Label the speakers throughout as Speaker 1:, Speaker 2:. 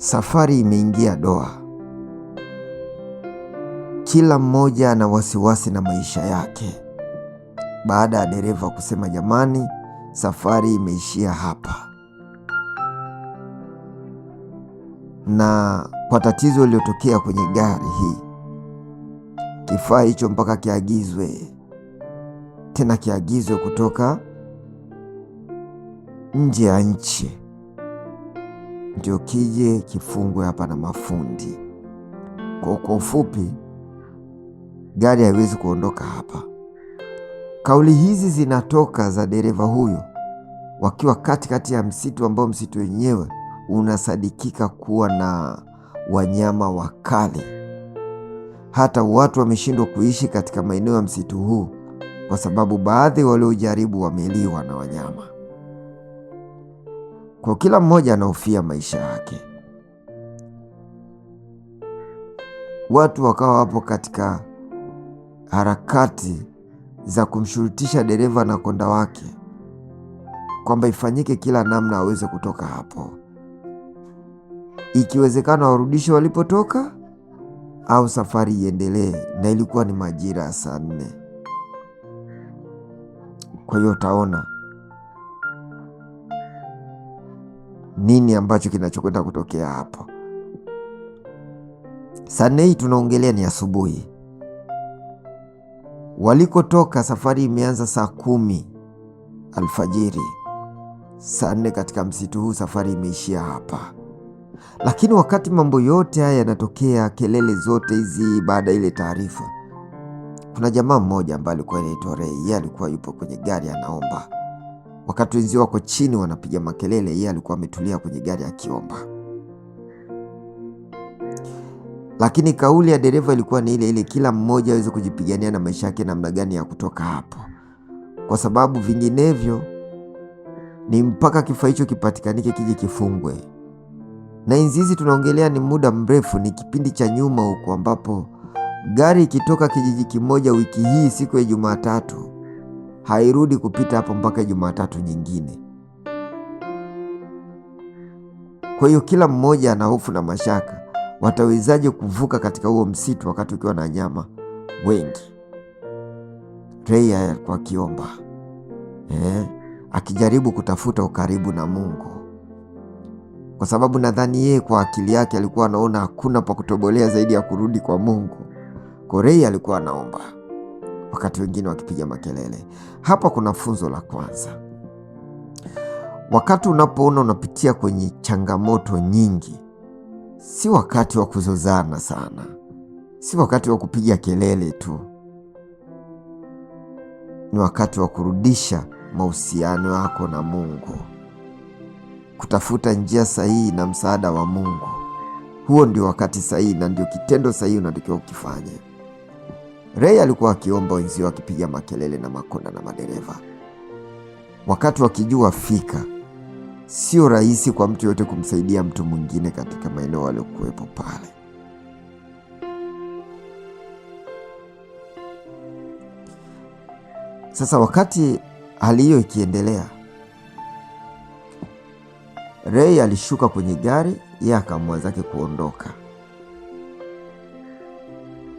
Speaker 1: Safari imeingia doa. Kila mmoja ana wasiwasi na maisha yake, baada ya dereva kusema jamani, safari imeishia hapa. Na kwa tatizo lililotokea kwenye gari hii, kifaa hicho mpaka kiagizwe tena, kiagizwe kutoka nje ya nchi ndio kije kifungwe hapa na mafundi. Kwa ufupi, gari haiwezi kuondoka hapa. Kauli hizi zinatoka za dereva huyo wakiwa katikati ya msitu ambao msitu wenyewe unasadikika kuwa na wanyama wakali. Hata watu wameshindwa kuishi katika maeneo ya msitu huu kwa sababu baadhi waliojaribu wameliwa na wanyama. Kwa kila mmoja anahofia maisha yake. Watu wakawa wapo katika harakati za kumshurutisha dereva na konda wake kwamba ifanyike kila namna aweze kutoka hapo, ikiwezekana warudishe walipotoka au safari iendelee. Na ilikuwa ni majira ya saa 4. Kwa hiyo utaona nini ambacho kinachokwenda kutokea hapo. Saa 4 hii tunaongelea ni asubuhi. Walikotoka safari imeanza saa 10 alfajiri. Saa 4 katika msitu huu safari imeishia hapa. Lakini wakati mambo yote haya yanatokea, kelele zote hizi, baada ile taarifa, kuna jamaa mmoja ambaye alikuwa anaitwa Ray. Yeye alikuwa yupo kwenye gari anaomba. Wakati wenzio wako chini wanapiga makelele, yeye alikuwa ametulia kwenye gari akiomba. Lakini kauli ya dereva ilikuwa ni ile ile, kila mmoja aweze kujipigania na maisha yake namna gani ya kutoka hapo, kwa sababu vinginevyo ni mpaka kifaa hicho kipatikanike kije kifungwe. Na enzi hizi tunaongelea ni muda mrefu, ni kipindi cha nyuma huko ambapo gari ikitoka kijiji kimoja wiki hii siku ya Jumatatu hairudi kupita hapo mpaka Jumatatu nyingine. Kwa hiyo kila mmoja ana hofu na mashaka, watawezaje kuvuka katika huo msitu wakati ukiwa na nyama wengi? Ray alikuwa akiomba, akijaribu kutafuta ukaribu na Mungu, kwa sababu nadhani yeye kwa akili yake alikuwa anaona hakuna pa kutobolea zaidi ya kurudi kwa Mungu. Kwa Ray alikuwa anaomba wakati wengine wakipiga makelele. Hapa kuna funzo la kwanza. Wakati unapoona unapitia kwenye changamoto nyingi, si wakati wa kuzozana sana, si wakati wa kupiga kelele tu, ni wakati wa kurudisha mahusiano yako na Mungu, kutafuta njia sahihi na msaada wa Mungu. Huo ndio wakati sahihi na ndio kitendo sahihi unatakiwa ukifanye. Ray alikuwa akiomba, wenzio akipiga makelele na makonda na madereva, wakati wakijua fika sio rahisi kwa mtu yote kumsaidia mtu mwingine katika maeneo waliokuwepo pale. Sasa wakati hali hiyo ikiendelea, Ray alishuka kwenye gari, yeye akaamua zake kuondoka.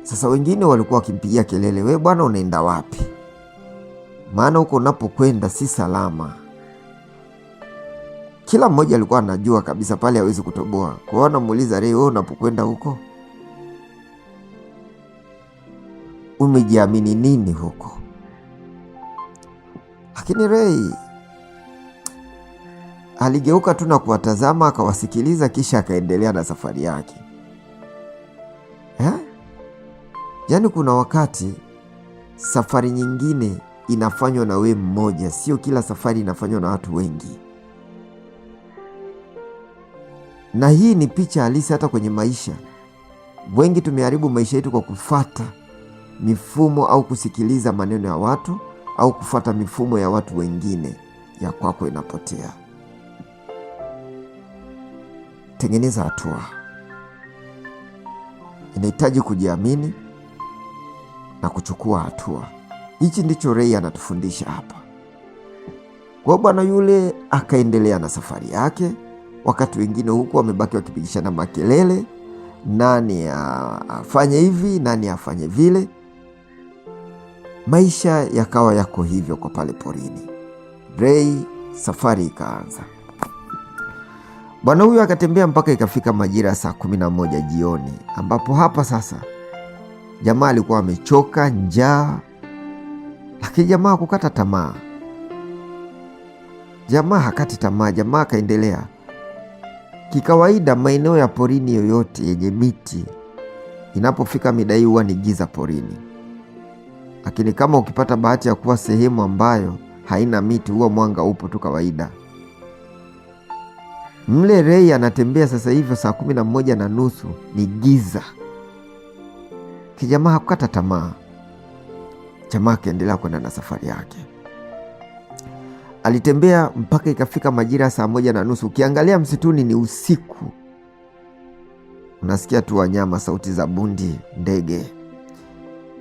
Speaker 1: Sasa wengine walikuwa wakimpigia kelele, we bwana, unaenda wapi? Maana huko unapokwenda si salama. Kila mmoja alikuwa anajua kabisa pale hawezi kutoboa. Kwa hiyo anamuuliza Ray, wewe unapokwenda huko umejiamini nini huko? Lakini Ray aligeuka tu na kuwatazama, akawasikiliza, kisha akaendelea na safari yake. Yaani kuna wakati safari nyingine inafanywa na we mmoja, sio kila safari inafanywa na watu wengi. Na hii ni picha halisi hata kwenye maisha. Wengi tumeharibu maisha yetu kwa kufata mifumo au kusikiliza maneno ya watu au kufata mifumo ya watu wengine, ya kwako inapotea. Tengeneza hatua. Inahitaji kujiamini na kuchukua hatua. Hichi ndicho Ray anatufundisha hapa. Kwa bwana yule akaendelea na safari yake. wakati wengine huku wamebaki wakipigishana makelele, nani afanye hivi, nani afanye vile. Maisha yakawa yako hivyo kwa pale porini. Ray, safari ikaanza. Bwana huyu akatembea mpaka ikafika majira ya saa 11 jioni, ambapo hapa sasa jamaa alikuwa amechoka, njaa, lakini jamaa hakukata tamaa. Jamaa hakati tamaa, jamaa akaendelea. Kikawaida maeneo ya porini yoyote yenye miti inapofika mida hii huwa ni giza porini, lakini kama ukipata bahati ya kuwa sehemu ambayo haina miti huwa mwanga upo tu kawaida. Mle Ray anatembea sasa hivyo saa 11:30 ni giza. Kijamaa hakukata tamaa, jamaa akaendelea kwenda na safari yake. Alitembea mpaka ikafika majira saa 1:30. Ukiangalia msituni ni usiku, unasikia tu wanyama, sauti za bundi, ndege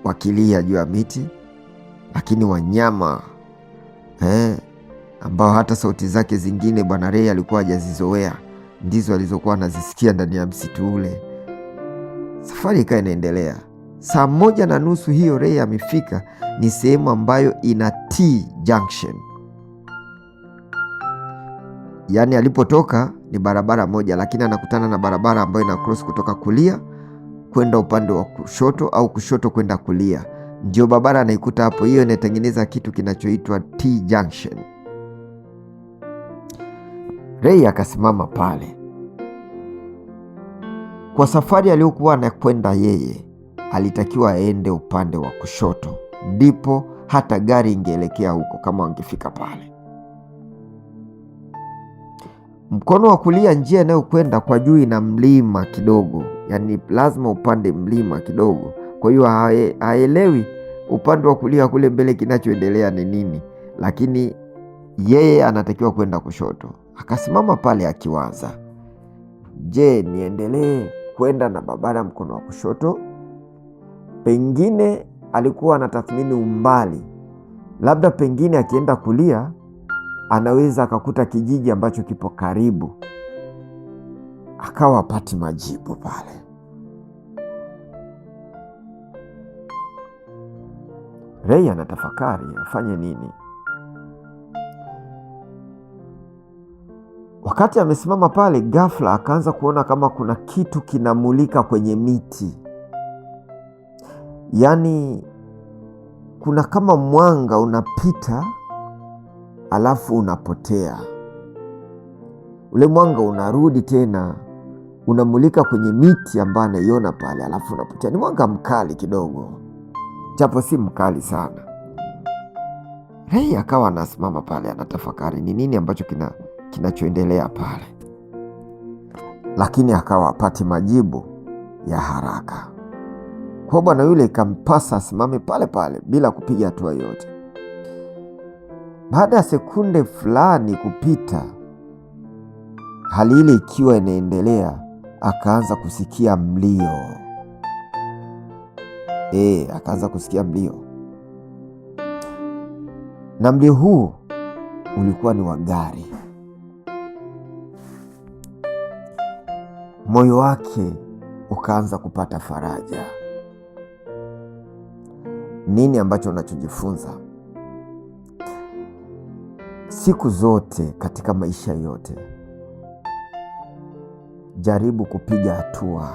Speaker 1: wakilia juu ya miti, lakini wanyama ambao hata sauti zake zingine Bwana Ray alikuwa hajazizoea ndizo alizokuwa anazisikia ndani ya msitu ule. Safari ikawa inaendelea. Saa 1:30 hiyo Ray amefika, ni sehemu ambayo ina T junction. Yaani alipotoka ni barabara moja, lakini anakutana na barabara ambayo ina cross kutoka kulia kwenda upande wa kushoto au kushoto kwenda kulia. Ndio barabara anaikuta hapo, hiyo inatengeneza kitu kinachoitwa T junction. Ray akasimama pale. Kwa safari aliyokuwa anakwenda yeye, alitakiwa aende upande wa kushoto, ndipo hata gari ingeelekea huko kama wangefika pale. Mkono wa kulia, njia inayokwenda kwa juu ina mlima kidogo, yani lazima upande mlima kidogo. Kwa hiyo haelewi upande wa kulia kule mbele kinachoendelea ni nini, lakini yeye anatakiwa kwenda kushoto. Akasimama pale akiwaza, je, niendelee kwenda na barabara mkono wa kushoto? Pengine alikuwa anatathmini umbali, labda pengine akienda kulia anaweza akakuta kijiji ambacho kipo karibu. Akawa hapati majibu pale. Ray anatafakari afanye nini. Wakati amesimama pale, ghafla akaanza kuona kama kuna kitu kinamulika kwenye miti, yaani kuna kama mwanga unapita alafu unapotea. Ule mwanga unarudi tena unamulika kwenye miti ambayo anaiona pale, alafu unapotea. Ni mwanga mkali kidogo, japo si mkali sana. Ray akawa anasimama pale anatafakari ni nini ambacho kinachoendelea pale, lakini akawa hapati majibu ya haraka. Kwa bwana yule ikampasa asimame pale pale bila kupiga hatua yoyote. Baada ya sekunde fulani kupita, hali ile ikiwa inaendelea, akaanza kusikia mlio. Akaanza kusikia mlio, na mlio huu ulikuwa ni wa gari. Moyo wake ukaanza kupata faraja. Nini ambacho unachojifunza? Siku zote katika maisha yote, jaribu kupiga hatua.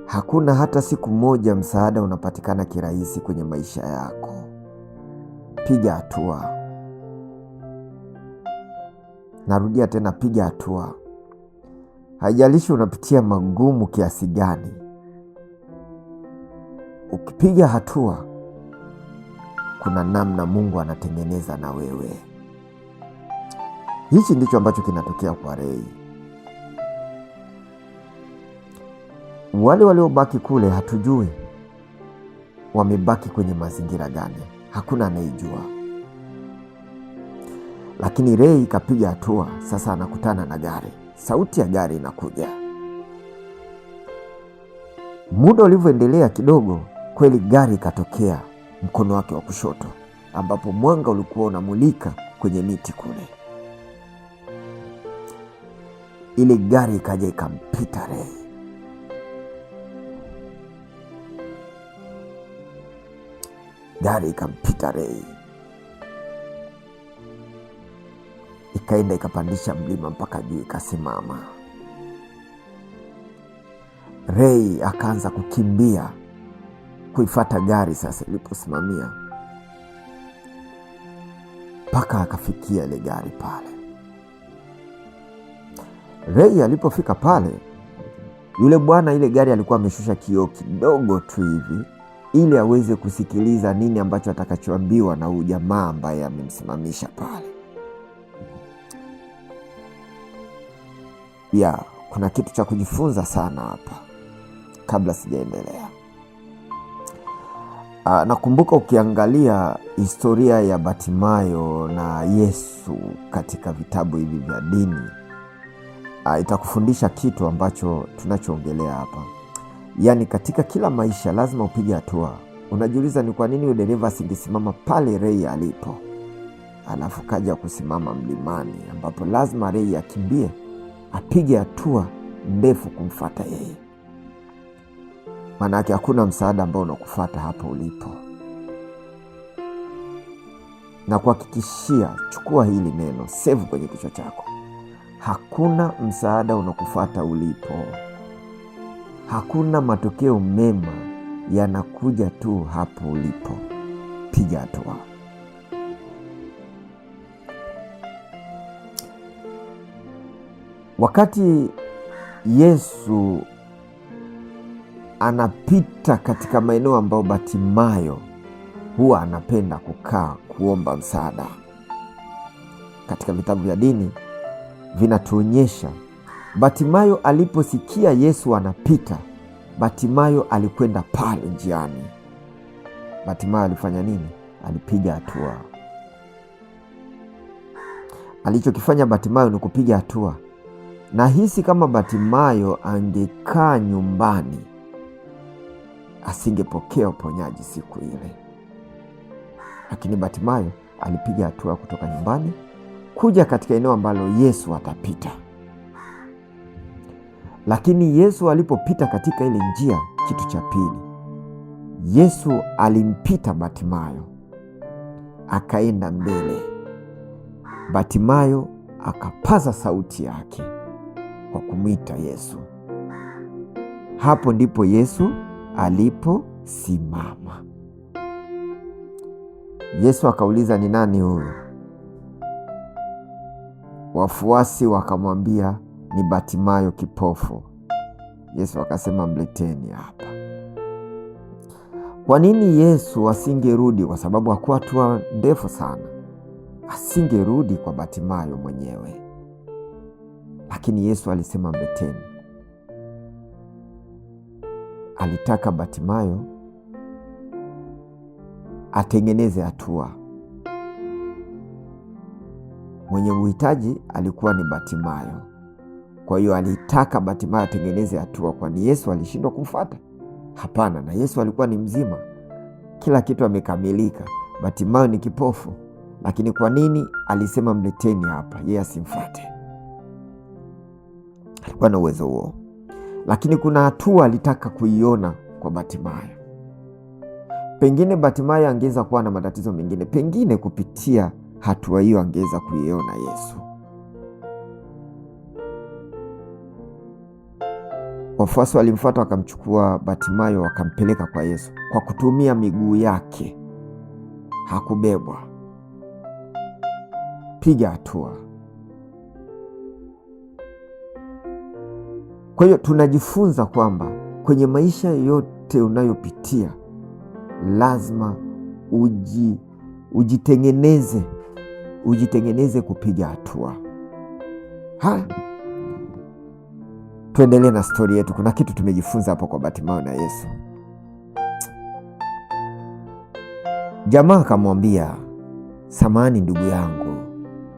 Speaker 1: Hakuna hata siku moja msaada unapatikana kirahisi kwenye maisha yako. Piga hatua. Narudia tena, piga hatua. Haijalishi unapitia magumu kiasi gani, ukipiga hatua, kuna namna Mungu anatengeneza na wewe. Hichi ndicho ambacho kinatokea kwa Ray. Wale waliobaki kule hatujui wamebaki kwenye mazingira gani, hakuna anayejua. Lakini Ray kapiga hatua sasa, anakutana na gari, sauti ya gari inakuja. Muda ulivyoendelea kidogo, kweli gari ikatokea mkono wake wa kushoto, ambapo mwanga ulikuwa unamulika kwenye miti kule. Ile gari ikaja ikampita Rei. Gari ikampita Rei, ikaenda ikapandisha mlima mpaka juu, ikasimama. Rei akaanza kukimbia kuifata gari sasa iliposimamia, mpaka akafikia ile gari pale. Rei alipofika pale, yule bwana ile gari alikuwa ameshusha kioo kidogo tu hivi ili aweze kusikiliza nini ambacho atakachoambiwa na huyu jamaa ambaye amemsimamisha pale. Ya, kuna kitu cha kujifunza sana hapa kabla sijaendelea. Nakumbuka ukiangalia historia ya Batimayo na Yesu katika vitabu hivi vya dini, itakufundisha kitu ambacho tunachoongelea hapa. Yaani katika kila maisha lazima upige hatua. Unajiuliza ni kwa nini dereva asingesimama pale Rei alipo, alafu kaja kusimama mlimani ambapo lazima Rei akimbie apige hatua ndefu kumfata yeye. Maanake hakuna msaada ambao unakufata hapo ulipo. Na kuhakikishia, chukua hili neno, save kwenye kichwa chako, hakuna msaada unakufata ulipo. Hakuna matokeo mema yanakuja tu hapo ulipo. Piga hatua. Wakati Yesu anapita katika maeneo ambayo Batimayo huwa anapenda kukaa kuomba msaada, katika vitabu vya dini vinatuonyesha Batimayo aliposikia Yesu anapita, Batimayo alikwenda pale njiani. Batimayo alifanya nini? Alipiga hatua. Alichokifanya Batimayo ni kupiga hatua. Nahisi kama Batimayo angekaa nyumbani asingepokea uponyaji siku ile, lakini Batimayo alipiga hatua kutoka nyumbani kuja katika eneo ambalo Yesu atapita. Lakini Yesu alipopita katika ile njia, kitu cha pili, Yesu alimpita Batimayo akaenda mbele. Batimayo akapaza sauti yake kwa kumwita Yesu. Hapo ndipo Yesu aliposimama. Yesu akauliza, ni nani huyo? Wafuasi wakamwambia ni Batimayo kipofu. Yesu akasema mleteni hapa. Kwa nini Yesu asingerudi? Kwa sababu hakuwa hatua ndefu sana, asingerudi kwa Batimayo mwenyewe, lakini Yesu alisema mleteni. Alitaka Batimayo atengeneze hatua. Mwenye uhitaji alikuwa ni Batimayo. Kwa hiyo alitaka Batimayo atengeneze hatua. Kwani Yesu alishindwa kumfuata? Hapana, na Yesu alikuwa ni mzima, kila kitu amekamilika. Batimayo ni kipofu, lakini kwa nini alisema mleteni hapa, yeye asimfuate? Alikuwa na uwezo huo, lakini kuna hatua alitaka kuiona kwa Batimayo. Pengine Batimayo angeweza kuwa na matatizo mengine, pengine kupitia hatua hiyo angeweza kuiona Yesu. Wafuasi walimfuata wakamchukua Batimayo wakampeleka kwa Yesu kwa kutumia miguu yake, hakubebwa. Piga hatua. Kwa hiyo tunajifunza kwamba kwenye maisha yote unayopitia lazima ujitengeneze, ujitengeneze kupiga hatua. Haya, tuendelee na stori yetu. Kuna kitu tumejifunza hapo kwa Batimayo na Yesu. Jamaa akamwambia, samahani ndugu yangu,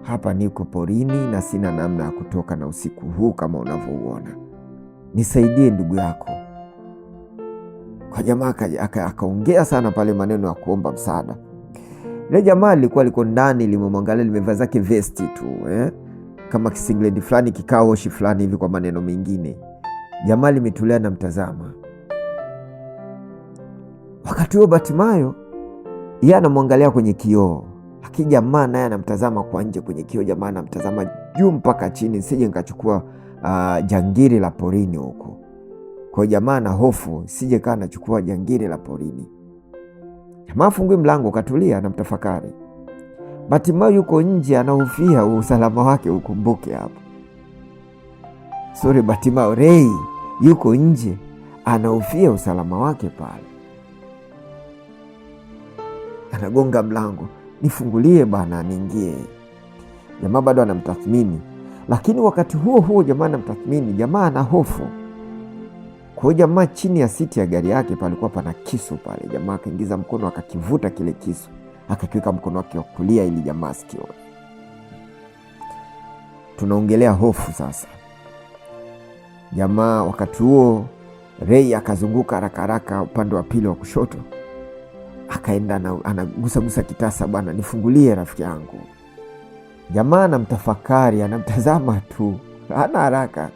Speaker 1: hapa niko porini na sina namna ya kutoka na usiku huu kama unavyouona, nisaidie ndugu yako. Kwa jamaa akaongea sana pale maneno ya kuomba msaada. Ile jamaa lilikuwa liko ndani limemwangalia, limevaa zake vesti tu eh? kama kisingledi fulani kikaoshi fulani hivi, kwa maneno mengine. Jamaa limetulia na mtazama. Wakati huo Batimayo yeye anamwangalia kwenye kioo, lakini jamaa naye anamtazama kwa nje kwenye kioo. Jamaa anamtazama juu mpaka chini, sije nikachukua jangiri la porini huko. Kwa hiyo jamaa ana hofu sije kaa anachukua jangiri la porini. Jamaa afungui mlango, katulia, anamtafakari. Batimayo yuko nje, anahofia usalama wake, ukumbuke hapo. Sorry, Batimayo, Rei yuko nje, anahofia usalama wake pale. Anagonga mlango, nifungulie bana, niingie. Jamaa bado anamtathmini, lakini wakati huo huo jamaa anamtathmini, jamaa ana hofu. Kwa hiyo jamaa, chini ya siti ya gari yake palikuwa pana kisu pale. Jamaa akaingiza mkono akakivuta kile kisu, akakiweka mkono wake wa kulia ili jamaa asikione. Tunaongelea hofu sasa. Jamaa wakati huo Rei akazunguka haraka haraka upande wa pili wa kushoto, akaenda anagusagusa kitasa, bwana nifungulie rafiki yangu. Jamaa anamtafakari, anamtazama tu, hana haraka.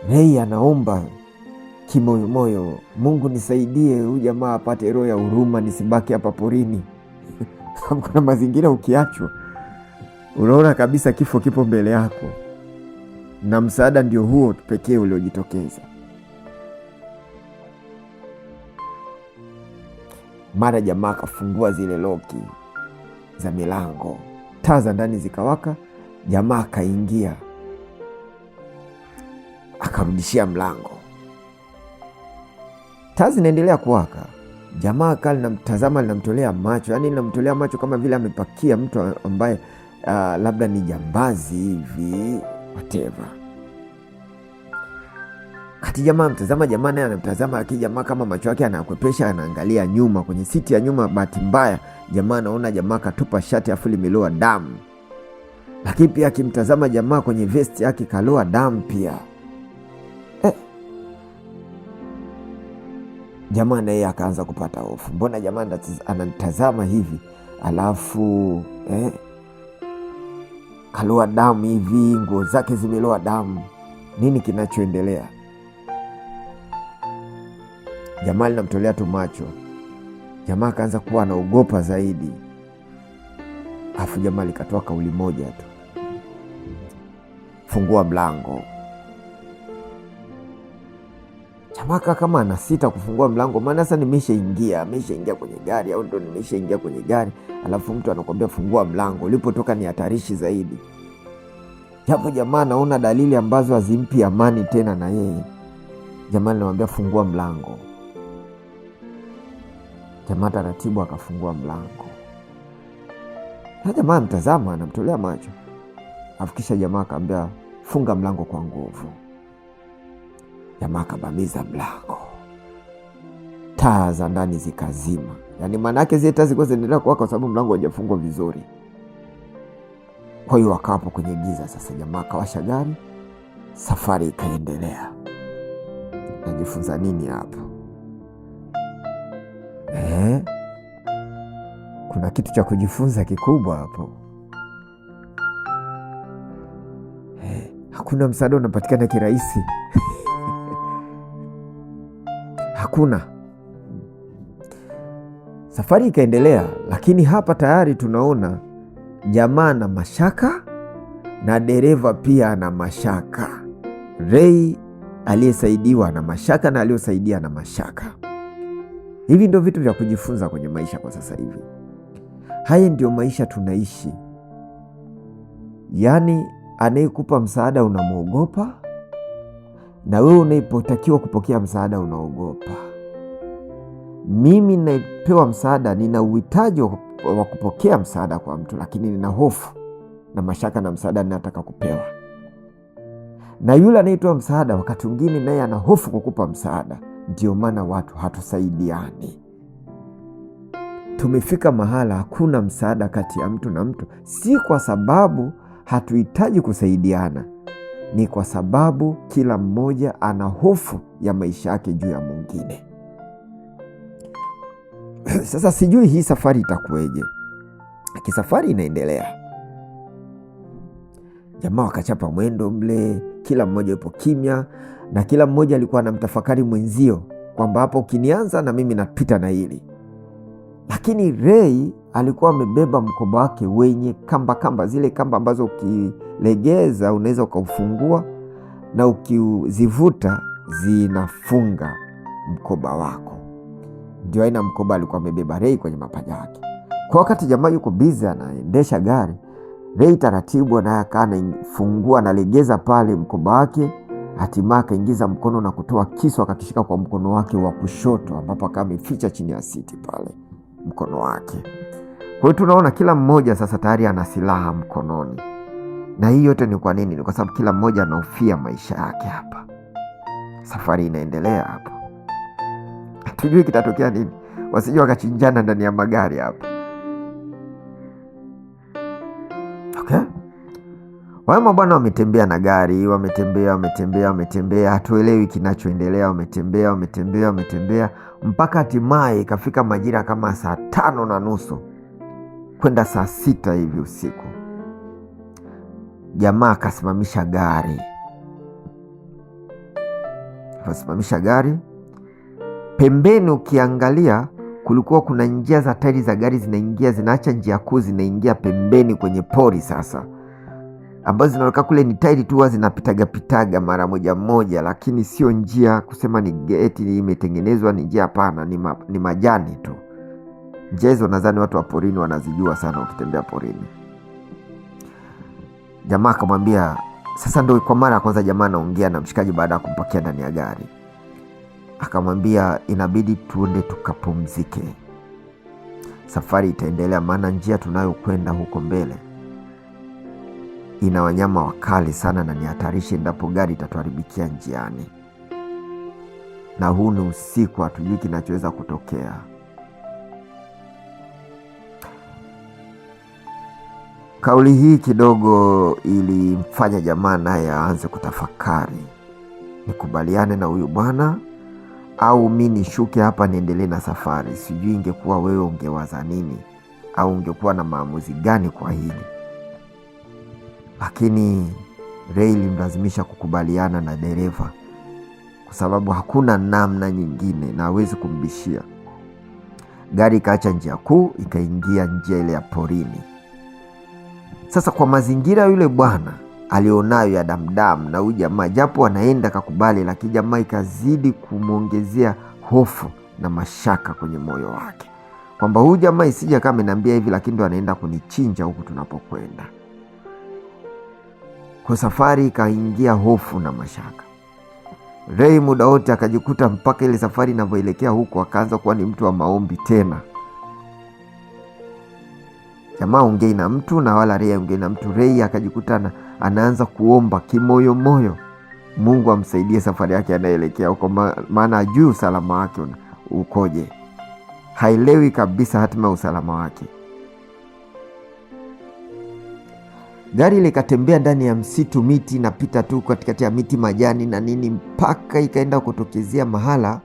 Speaker 1: Rei anaomba kimoyomoyo, Mungu nisaidie, huyu jamaa apate roho ya huruma, nisibaki hapa porini. Kuna mazingira ukiachwa unaona kabisa kifo kipo mbele yako, na msaada ndio huo pekee uliojitokeza. Mara jamaa akafungua zile loki za milango, taa za ndani zikawaka, jamaa akaingia, akarudishia mlango, taa zinaendelea kuwaka. Jamaa kaa linamtazama, linamtolea macho, yaani linamtolea macho kama vile amepakia mtu ambaye labda ni jambazi hivi whatever. Kati jamaa mtazama, jamaa naye anamtazama, lakini jamaa kama macho yake anakwepesha, anaangalia nyuma kwenye siti ya nyuma. Bahati mbaya jamaa anaona jamaa katupa shati afu limeloa damu, lakini pia akimtazama jamaa kwenye vesti yake kaloa damu pia. Jamaa naye akaanza kupata hofu, mbona jamaa anamtazama hivi alafu kaloa damu hivi, nguo zake zimeloa damu, nini kinachoendelea? Jamaa linamtolea tu macho, jamaa akaanza kuwa anaogopa zaidi. Afu jamaa likatoa kauli moja tu, fungua mlango. Jamaa kama anasita kufungua mlango, maana sasa nimeshaingia, ameshaingia kwenye gari au ndo nimeshaingia kwenye gari, alafu mtu anakuambia fungua mlango, ulipotoka ni hatarishi zaidi. Japo jamaa anaona dalili ambazo hazimpi amani tena na yeye, jamaa linamwambia fungua mlango. Jamaa taratibu akafungua mlango, na jamaa mtazama, anamtolea macho, afu kisha jamaa akaambia funga mlango kwa nguvu. Jamaa akabamiza mlango, taa za ndani zikazima. Yaani maana yake zile taa zilikuwa zinaendelea kuwaka kwa sababu mlango haujafungwa vizuri. Kwa hiyo wakawapo kwenye giza sasa. Jamaa akawasha gari, safari ikaendelea. Najifunza nini hapo? Kuna kitu cha kujifunza kikubwa hapo. Hakuna msaada unapatikana kirahisi. Hakuna. Safari ikaendelea, lakini hapa tayari tunaona jamaa na mashaka na dereva pia na mashaka. Rei aliyesaidiwa na mashaka na aliyosaidia na mashaka. Hivi ndio vitu vya kujifunza kwenye maisha kwa sasa hivi. Haya ndio maisha tunaishi. Yaani, anayekupa msaada unamwogopa, na wewe unapotakiwa kupokea msaada unaogopa. Mimi ninayepewa msaada nina uhitaji wa kupokea msaada kwa mtu, lakini nina hofu na mashaka na msaada ninataka kupewa. Na yule anayetoa msaada wakati mwingine naye ana hofu kukupa msaada. Ndio maana watu hatusaidiani. Tumefika mahala hakuna msaada kati ya mtu na mtu, si kwa sababu hatuhitaji kusaidiana, ni kwa sababu kila mmoja ana hofu ya maisha yake juu ya mwingine. Sasa sijui hii safari itakuweje, lakini safari inaendelea. Jamaa wakachapa mwendo mle, kila mmoja yupo kimya na kila mmoja alikuwa anamtafakari mwenzio kwamba hapo ukinianza na mimi napita na hili. Lakini Ray alikuwa amebeba mkoba wake wenye kamba kamba, zile kamba ambazo ukilegeza unaweza ukaufungua na ukizivuta zinafunga mkoba wako. Ndio aina mkoba alikuwa amebeba Ray kwenye mapaja yake. Kwa wakati jamaa yuko bizi anaendesha gari, Ray taratibu naye akaa anafungua, analegeza pale mkoba wake, hatimaye akaingiza mkono na kutoa kisu akakishika kwa mkono wake wa kushoto, ambapo akawa ameficha chini ya siti pale mkono wake. Kwa hiyo tunaona kila mmoja sasa tayari ana silaha mkononi, na hii yote ni kwa nini? Ni kwa sababu kila mmoja anahofia maisha yake hapa. Safari inaendelea hapo, hatujui kitatokea nini, wasije wakachinjana ndani ya magari hapa. Okay? Wale mabwana wametembea na gari, wametembea, wametembea, wametembea, hatuelewi kinachoendelea, wametembea, wametembea, wametembea mpaka hatimaye ikafika majira kama 5:30 kwenda 6:00 hivi usiku. Jamaa akasimamisha gari. Akasimamisha gari. Pembeni ukiangalia kulikuwa kuna njia za tairi za gari zinaingia, zinaacha njia kuu, zinaingia pembeni kwenye pori sasa, ambazo zinaonekana kule ni tairi tu zinapitaga pitaga mara moja moja, lakini sio njia kusema ni geti imetengenezwa ni njia, hapana, ni majani tu. Njia hizo nadhani watu wa porini wanazijua sana ukitembea porini. Jamaa akamwambia, sasa ndo kwa mara ya kwanza jamaa anaongea na mshikaji baada ya kumpakia ndani ya gari. Akamwambia inabidi tuende tukapumzike, safari itaendelea, maana njia tunayokwenda huko mbele ina wanyama wakali sana na ni hatarishi endapo gari itatuharibikia njiani, na huu ni usiku, hatujui kinachoweza kutokea. Kauli hii kidogo ilimfanya jamaa naye aanze kutafakari, nikubaliane na huyu bwana au mi nishuke hapa niendelee na safari? Sijui ingekuwa wewe ungewaza nini au ungekuwa na maamuzi gani kwa hili. Lakini Ray ilimlazimisha kukubaliana na dereva kwa sababu hakuna namna nyingine na hawezi kumbishia. Gari ikaacha njia kuu ikaingia njia ile ya porini. Sasa kwa mazingira yule bwana alionayo ya damdamu na huyu jamaa, japo anaenda kakubali, lakini jamaa ikazidi kumwongezea hofu na mashaka kwenye moyo wake kwamba huyu jamaa isije kama ameniambia hivi, lakini ndo anaenda kunichinja huku tunapokwenda. Kwa safari ikaingia hofu na mashaka. Ray muda wote akajikuta mpaka ile safari inavyoelekea huko akaanza kuwa ni mtu wa maombi tena. Jamaa ongei na mtu na wala Ray ongei na mtu. Ray akajikuta anaanza kuomba kimoyomoyo Mungu amsaidie safari yake anaelekea huko, maana ajui usalama wake ukoje, haelewi kabisa hatima ya usalama wake. Gari likatembea ndani ya msitu, miti inapita tu katikati ya miti, majani na nini, mpaka ikaenda kutokezea mahala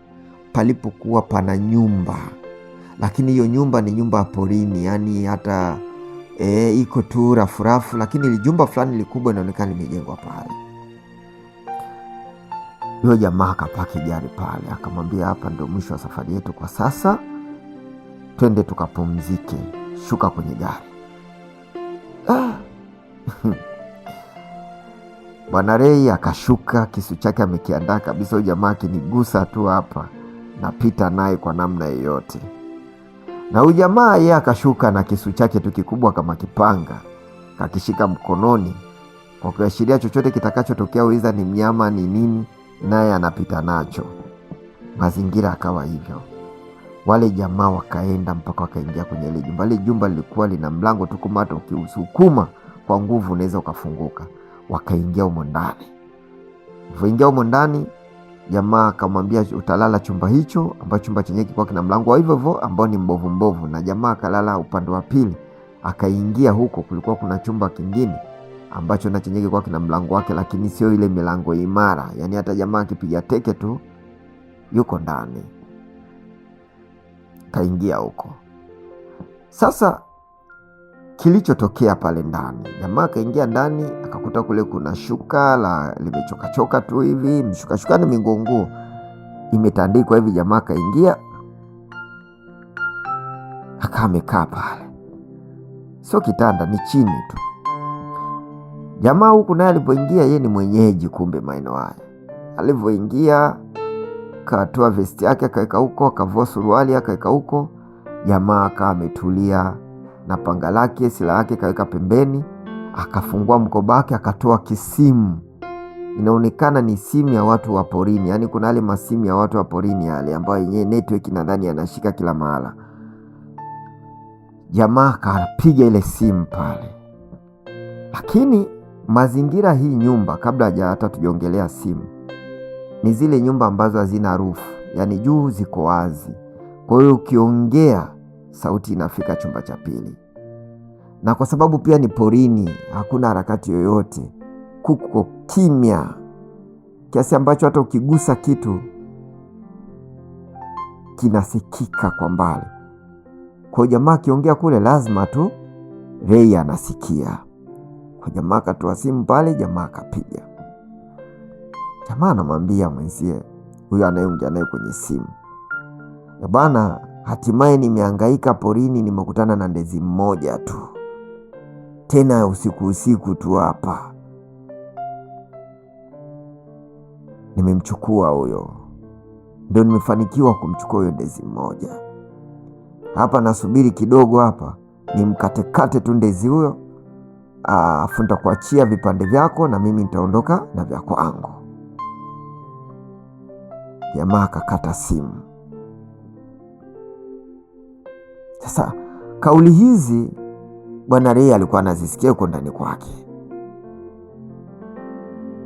Speaker 1: palipokuwa pana nyumba, lakini hiyo nyumba ni nyumba ya porini, yani hata iko tu rafu rafu, lakini lijumba fulani likubwa inaonekana limejengwa pale. Huyo jamaa akapaki gari pale, akamwambia hapa ndio mwisho wa safari yetu kwa sasa, twende tukapumzike, shuka kwenye gari. Bwana Ray akashuka, kisu chake amekiandaa kabisa. Huyu jamaa akinigusa tu hapa napita naye kwa namna yoyote. Na huyu jamaa yeye akashuka na kisu chake tu kikubwa kama kipanga, kakishika mkononi kwa kuashiria chochote kitakachotokea, uiza ni mnyama ni nini, naye anapita nacho. Mazingira akawa hivyo. Wale jamaa wakaenda mpaka wakaingia kwenye ile jumba. Ile jumba lilikuwa lina mlango tu, kama hata ukiusukuma kwa nguvu unaweza ukafunguka. Wakaingia humo ndani. Walipoingia humo ndani, jamaa akamwambia utalala chumba hicho, ambacho chumba chenyewe kilikuwa kina mlango wa hivyo hivyo ambao ni mbovu mbovu, na jamaa akalala upande wa pili. Akaingia huko, kulikuwa kuna chumba kingine ambacho na chenyewe kilikuwa kina mlango wake, lakini sio ile milango imara, yani hata jamaa akipiga teke tu yuko ndani. Kaingia huko. Sasa Kilichotokea pale ndani, jamaa akaingia ndani akakuta kule kuna shuka la limechokachoka tu hivi, mshukashukani minguonguo imetandikwa hivi. Jamaa akaingia akaa amekaa pale, sio kitanda, ni chini tu. Jamaa huku naye alipoingia, ye ni mwenyeji kumbe maeneo haya. Alivyoingia katoa vesti yake akaweka huko, akavua suruali akaweka huko. Jamaa akawa ametulia na panga lake, silaha yake kaweka pembeni, akafungua mkoba wake akatoa kisimu. Inaonekana ni simu ya watu wa porini, yaani kuna yale masimu ya watu wa porini yale ambayo yenyewe network nadhani yanashika kila mahala. Jamaa akapiga ile simu pale, lakini mazingira hii nyumba, kabla haja hata tujaongelea simu, ni zile nyumba ambazo hazina rufu, yaani juu ziko wazi, kwa hiyo ukiongea sauti inafika chumba cha pili na kwa sababu pia ni porini, hakuna harakati yoyote, kuko kimya kiasi ambacho hata ukigusa kitu kinasikika kwa mbali. Kwa hiyo jamaa akiongea kule lazima tu Rei anasikia. Kwa jamaa akatoa simu pale, jamaa akapiga. Jamaa anamwambia mwenzie huyo anayeongea naye kwenye simu, ya bana, hatimaye nimehangaika porini, nimekutana na ndezi mmoja tu tena usiku usiku tu hapa. Nimemchukua huyo, ndio nimefanikiwa kumchukua huyo ndezi mmoja hapa. Nasubiri kidogo hapa nimkatekate tu ndezi huyo, afu nitakuachia vipande vyako na mimi nitaondoka na vya kwangu. Jamaa akakata simu. Sasa kauli hizi Bwana Rei alikuwa anazisikia huko ndani kwake.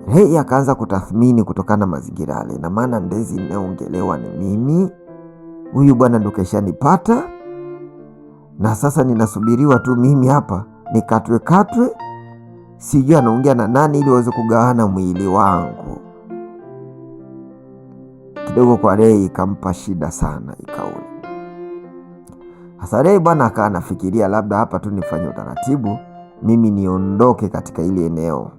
Speaker 1: Rei akaanza kutathmini kutokana na mazingira yale, na maana ndezi inayoongelewa ni mimi, huyu bwana ndo keshanipata, na sasa ninasubiriwa tu mimi hapa nikatwe katwe, sijui anaongea na nani ili waweze kugawana mwili wangu. Kidogo kwa Rei ikampa shida sana ikauli. Sasa Rei bwana akaa anafikiria labda hapa tu nifanye utaratibu mimi niondoke katika ili eneo.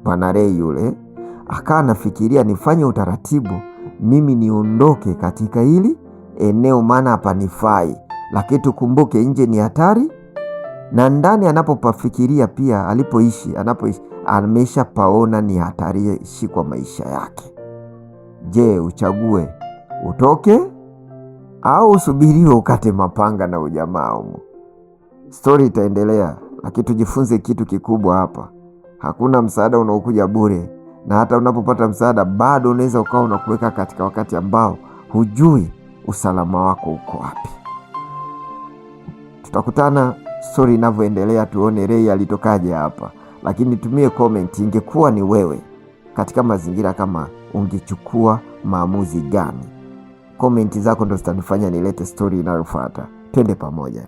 Speaker 1: Bwana Rei yule akaa anafikiria nifanye utaratibu mimi niondoke katika hili eneo, maana hapanifai. Lakini tukumbuke nje ni hatari, na ndani anapopafikiria pia alipoishi, anapoishi ameshapaona ni hatarishi kwa maisha yake. Je, uchague utoke au usubiriwe ukate mapanga na ujamaa humo? Stori itaendelea, lakini tujifunze kitu kikubwa hapa. Hakuna msaada unaokuja bure, na hata unapopata msaada bado unaweza ukawa unakuweka katika wakati ambao hujui usalama wako uko wapi. Tutakutana stori inavyoendelea, tuone Rei alitokaje hapa, lakini nitumie comment, ingekuwa ni wewe katika mazingira kama ungechukua maamuzi gani? Komenti zako ndo zitanifanya nilete stori inayofuata. Twende pamoja.